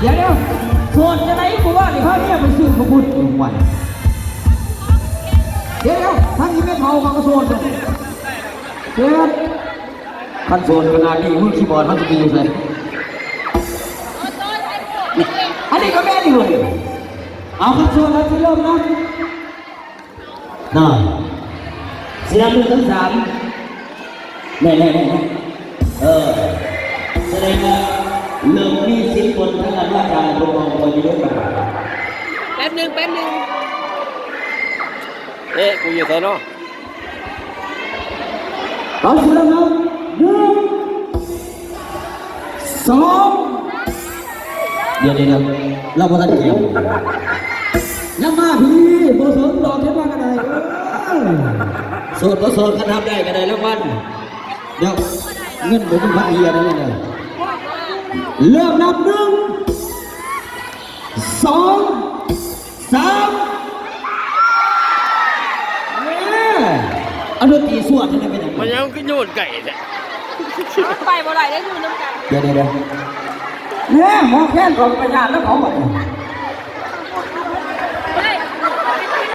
ດຽວໆ ໂສດຈັ່ງໃດ ກູວ່ານີ້ພາເມຍໄປຊື້ເຂົ້າປຸ້ນຢູ່ຫວຍ. ດຽວໆ ທາງອີ່ແມ່ເຖົ້າເຂົາກໍໂສດເດ້. ເຈັດ ຄັນໂສດຂະໜາດນີ້ ມືຄີບອດເຮົາຊິໄປຢູ່ໃສ? ອັນນີ້ກໍແມ່ນອີກເວີຍ. ເອົາ ຄັນໂສດແລ້ວຊິເລີ່ມນຳ ນະ ຊິນັບໜຶ່ງເຖິງສາມ. ແນ່ໆໆ ເອີ ສະແດງວ່າເລີ່ມມີສິນບົນທາງດ້ານວາຈາເພິ່ນເວົ້າບໍ່ຢູ່ເດີ. ແປັບໜຶ່ງ ແປັບໜຶ່ງ ເອະ ກູຢູ່ໃສເນາະ? ເອົາ ຊິເລີ່ມນັບ ໜຶ່ງ ສອງ ດຽວໆໆ ລາວບໍ່ທັນກຽມ ຍັງມາພີ້ ບໍ່ສົນດອກ ເຮັດວ່າກໍໄດ້ ເອີ ໂສດບໍ່ໂສດ ຄັນນັບໄດ້ກໍໄດ້ລາງວັນ. ດຽວ ເງິນບໍ່ມີພັນເຮຍເດີ. ເລີ່ມນັບ ໜຶ່ງ ສອງ ສາມ ເອີ ເອົາດົນຕີສວດໃຫ້ແດ່ ເປັນຫຍັງ? ມັນຍັງຄືໂຍນໄກແທ້? ໄປບໍ່ໄດ້ເດ້ ຢູ່ນຳກັນ. ດຽວໆໆ ແນ່ ໝໍແຄນກໍໄປຍາດນຳເຂົາບັດນີ້.